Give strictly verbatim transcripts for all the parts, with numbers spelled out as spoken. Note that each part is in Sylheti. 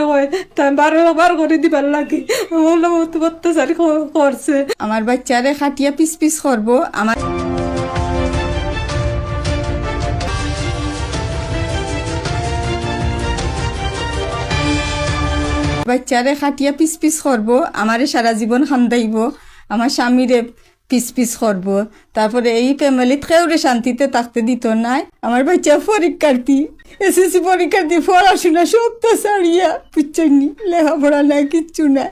কয়, তাই বারো বার করি দিবার লাগি। আমার লগে অত অত্যাচার ক-, করছে। আমার বাচ্চারে খাটিয়া পিস পিস করবো। আমার বাচ্চারে খাটিয়া পিস পিস করবো, আমারে সারা জীবন কান্দাইবো, আমার স্বামীরে পিস পিস করবো। তারপরে এই ফ্যামিলিত কেউরে শান্তিতে থাকতে দিত নায়। আমার বাচ্চা পরীক্ষার্থী, এসএসসি পরীক্ষার্থী, পড়াশোনা সবটা ছাড়িয়া, বুঝছইন নি, লেখাপড়া নাই, কিচ্ছু নাই,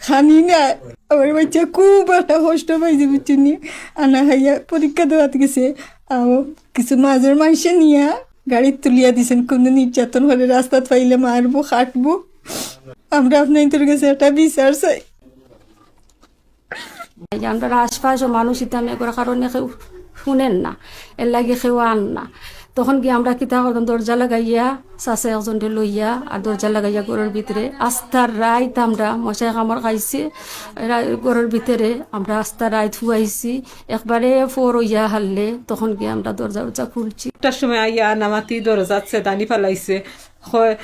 খানি নাই। আমার বাচ্চা খুব একটা কষ্ট পাইছে, বুঝছইন নি। আনা খাইয়া পরীক্ষা দেওয়াত গেছে। আর কিছু মাঝের মাইনষে নিয়া গাড়িত তুলিয়া দিছেন, কোনো নির্যাতন হলে রাস্তাত পাইলে মারবো, কাটবো। আমরা আপনাইনতর গেছে একটা বিচার চাই। এই যে আমরার আশপাশও মানুষ ইতা মেঘর কারণে কেউ হুনইন না, এর লাগি কেউ আন না। তখন গিয়া আমরা কিতা করতাম, দরজা লাগাইয়া, চাচা একজনরে লইয়া, আর দরজা লাগাইয়া ঘরর ভিতরে আস্তা রাইত আমরা মশায় কামড় খাইছে, রা-, ঘরর ভিতরে আমরা আস্তা রাইত হুয়াইছি। একবারে ফর অইয়া হারলে তখন গিয়া আমরা দরজা উরজা খুলছি। একটার সময় আইয়া আনামাতি দরজাত ছেদানি ফালাইছে, কয়,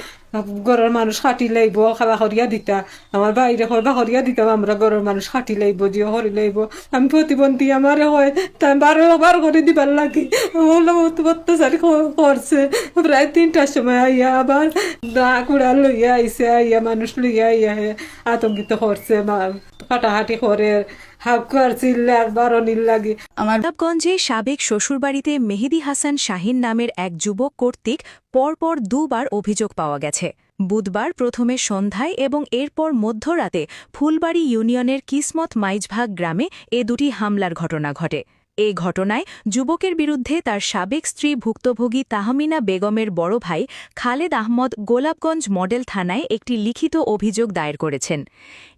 "ঘরর মানুষ কাটি লাইবো, খাবা করিয়া দিতা।" আমার ভাইরে কয়, "বা করিয়া দিতাম আমরা, ঘরর মানুষ কাটি লাইবো, জিও করি লাইবো।" আমি প্রতিবন্ধী, আমারে কয়, তাই বারো বার করি দিবার লাগি। আমার লগে অত অত্যাচার ক-, করছে। প্রায় তিনটার সময় আইয়া আবার দা কুড়াল লইয়া আইছে, আইয়া মানুষ লইয়া আইয়া হে আতঙ্কিত করছে, মা-, কাটাকাটি করে, হাউকার চিল্লার বারনির লাগি। আমার গোলাপগঞ্জে সাবেক শ্বশুরবাড়িতে মেহেদি হাসান শাহিন নামের এক যুবক কর্তৃক পরপর দুবার অভিযোগ পাওয়া গেছে। বুধবার প্রথমে সন্ধ্যায় এবং এরপর মধ্যরাতে ফুলবাড়ি ইউনিয়নের কিসমত মাইজভাগ গ্রামে এ দুটি হামলার ঘটনা ঘটে। এ ঘটনায় যুবকের বিরুদ্ধে তার সাবেক স্ত্রী ভুক্তভোগী তাহমিনা বেগমের বড় ভাই খালেদ আহমদ গোলাপগঞ্জ মডেল থানায় একটি লিখিত অভিযোগ দায়ের করেছেন।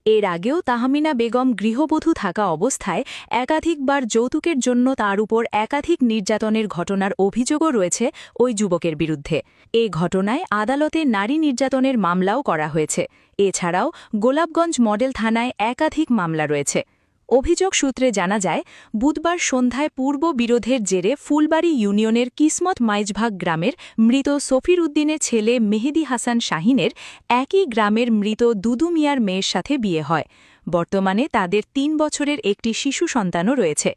এর আগেও তাহমিনা বেগম গৃহবধূ থাকা অবস্থায় একাধিকবার যৌতুকের জন্য তার উপর একাধিক নির্যাতনের ঘটনার অভিযোগও রয়েছে ওই যুবকের বিরুদ্ধে। এ ঘটনায় আদালতে নারী নির্যাতনের মামলাও করা হয়েছে। এছাড়াও গোলাপগঞ্জ মডেল থানায় একাধিক মামলা রয়েছে। অভিযোগ সূত্রে জানা যায়, বুধবার সন্ধ্যায় পূর্ব বিরোধের জেরে ফুলবাড়ি ইউনিয়নের কিসমত মাইজভাগ গ্রামের মৃত সফির উদ্দিনের ছেলে মেহেদি হাসান শাহিনের একই গ্রামের মৃত দুদু মিয়ার মেয়ের সাথে বিয়ে হয়। বর্তমানে তাদের তিন বছরের একটি শিশু সন্তানও রয়েছে।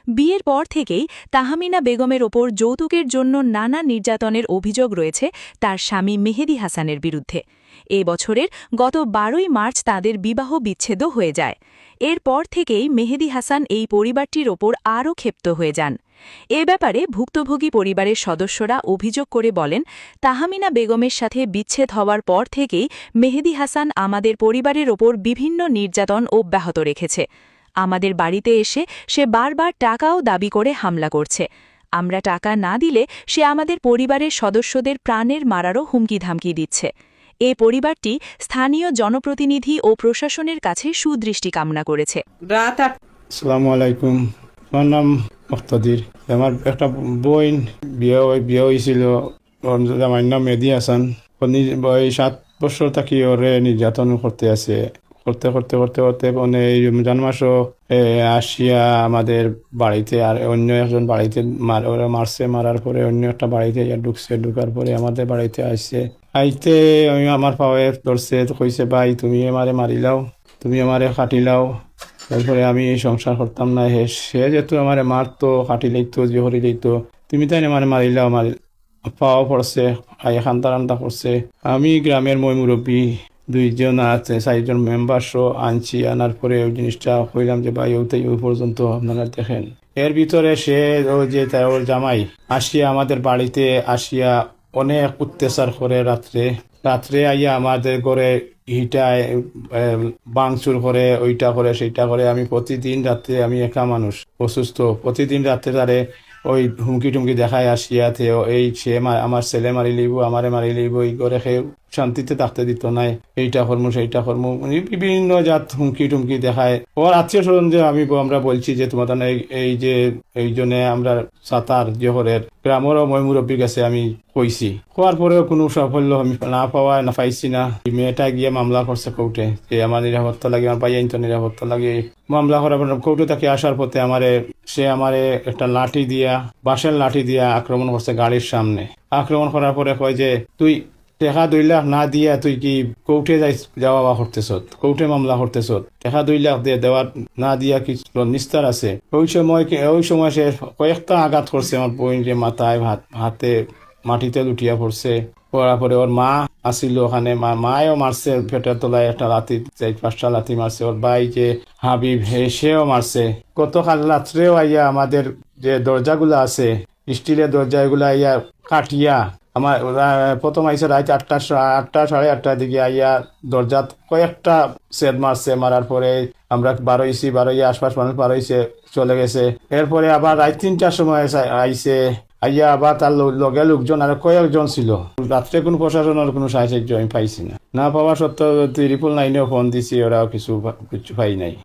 বিয়ের পর থেকেই তাহমিনা বেগমের ওপর যৌতুকের জন্য নানা নির্যাতনের অভিযোগ রয়েছে তার স্বামী মেহেদি হাসানের বিরুদ্ধে। এ বছরের গত বারোই মার্চ তাদের বিবাহ বিচ্ছেদও হয়ে যায়। এরপর থেকেই মেহেদি হাসান এই পরিবারটির ওপর আরও ক্ষিপ্ত হয়ে যান। এ ব্যাপারে ভুক্তভোগী পরিবারের সদস্যরা অভিযোগ করে বলেন, তাহমিনা বেগমের সাথে বিচ্ছেদ হওয়ার পর থেকেই মেহেদি হাসান আমাদের পরিবারের ওপর বিভিন্ন নির্যাতন অব্যাহত রেখেছে। আমাদের বাড়িতে এসে সে বারবার টাকাও দাবি করে হামলা করছে। আমরা টাকা না দিলে সে আমাদের পরিবারের সদস্যদের প্রাণের মারারও হুমকি-ধামকি দিচ্ছে। এ পরিবারটি স্থানীয় জনপ্রতিনিধি ও প্রশাসনের কাছে সুদৃষ্টি কামনা করেছে। রাত আট আসসালামু আলাইকুম, আমার নাম মুক্তাদির। আমার একটা বইন বিয়া অই-, বিয়া অইছিল, ওর জামাইর নাম মেহেদি হাসান। উনি ওই সাত বছর থাকি ওরে নির্যাতন করতে আছে, করতে, করতে, করতে, করতে, মানে, এই রমজান মাসও, এ, আসিয়া আমাদের বাড়িতে আর অন্য একজন বাড়িতে মার-, ওরা মারছে, মারার পরে অন্য একটা বাড়িতে আইয়া ঢুকছে, ঢুকার পরে আমাদের বাড়িতে আইছে। আইতে আমি, আমার পাওয়ে ধরছে, তো কইছে, "ভাই, তুমি আমারে মারিলাও, তুমি আমারে কাটিলাও, তারপরে আমি এই সংসার করতাম না।" হে, সে যেহেতু আমারে মারতো, কাটিলাইতো, যে করিলাইতো, তুমি তাই আমারে মারিলাও, মারি-, পাও পড়ছে, আইয়া কান্দা-টান্দা করছে। আমি গ্রামের ময় মুরব্বী দুইজন আছে, চাইরজন মেম্বার সহ আনছি। আনার পরে ওই জিনিসটা কইলাম যে, "ভাই, ওইটাই ওই পর্যন্ত আপনারা দেখেন।" এর ভিতরে সে, ওই যে তার, ওর জামাই আসিয়া আমাদের বাড়িতে আসিয়া অনেক অত্যাচার করে রাত্রে। রাত্রে আইয়া আমাদের ঘরে হিটায়, এ, ভাঙচুর করে, ওইটা করে, সেইটা করে। আমি প্রতিদিন রাত্রে, আমি একা মানুষ, অসুস্থ, প্রতিদিন রাত্রে তারে ওই হুমকি-টুমকি দেখায় আসিয়া, তে এই সে মা-, আমার ছেলে মারি লইব, আমারে মারি লইব, এই ঘরে কেউ শান্তিতে থাকতে দিত নাই, এইটা করমু, সেইটা করমু, মানে বিভিন্ন জাত হুমকি-টুমকি দেখায়। ওর আত্মীয় স্বজন যে আমি ব-, আমরা বলছি যে তোমার এই, এই যে এই জন্যে আমরা সাতার জহরের গ্রামেরও ময় মুরব্বীর কাছে আমি কইছি। কওয়ার পরেও কোনো সাফল্য আমি না পাওয়ায়, না পাইছি না। এই মেয়েটা গিয়া মামলা করছে কোর্টে যে আমার নিরাপত্তা লাগে, আমার ভাইয়াইন্তর নিরাপত্তা লাগে। মামলা করার পর কোর্টে থাকি আসার পথে আমারে, সে আমারে একটা লাঠি দিয়া, বাঁশের লাঠি দিয়া আক্রমণ করছে গাড়ির সামনে। আক্রমণ করার পরে কয় যে, "তুই টেকা দুই লাখ না দিয়া তুই কি কোর্টে যাইস, যাওয়া বা করতেছত, কোর্টে মামলা করতেছত, টেকা দুই লাখ দে, দেওয়ার না দিয়া কি তোর নিস্তার আছে? ওই সময় কি, ওই সময় সে কয়েকটা আঘাত করছে আমার বইনরে, মাথায়, হাত, হাতে মাটিতে লুটিয়া পড়ছে। পড়ার পরে ওর মা আছিল ওখানে, মা, মায়ও মারছে, পেটের তলায় একটা লাথি, চার পাঁচটা লাথি মারছে। ওর ভাই যে হাবিব, হে, সেও মারছে। গতকাল রাত্রেও আইয়া আমাদের যে দরজাগুলা আছে, স্টিলের দরজা, এগুলা আইয়া কাটিয়া, আমার, আহ, প্রথম আইছে রাত আটটা, সা-, আটটা, সাড়ে আটটার দিকে আইয়া দরজাত কয়েকটা ছেদ মারছে। মারার পরে আমরা বারইছি, বারইয়া আশপাশ মানুষ বারইছে, চলে গেছে। এরপরে আবার রাত তিনটার সময় আইসা-, আইছে, আইয়া আবার তার লো-, লগে লোকজন আরো কয়েকজন ছিল। রাত্রে কোনো প্রশাসনের কোনো সাহায্য আমি পাইছি না। না পাওয়া সত্ত্বেও ট্রিপল নাইনেও ফোন দিছি, ওরাও কিছু পা-, কিছু পাই নাই।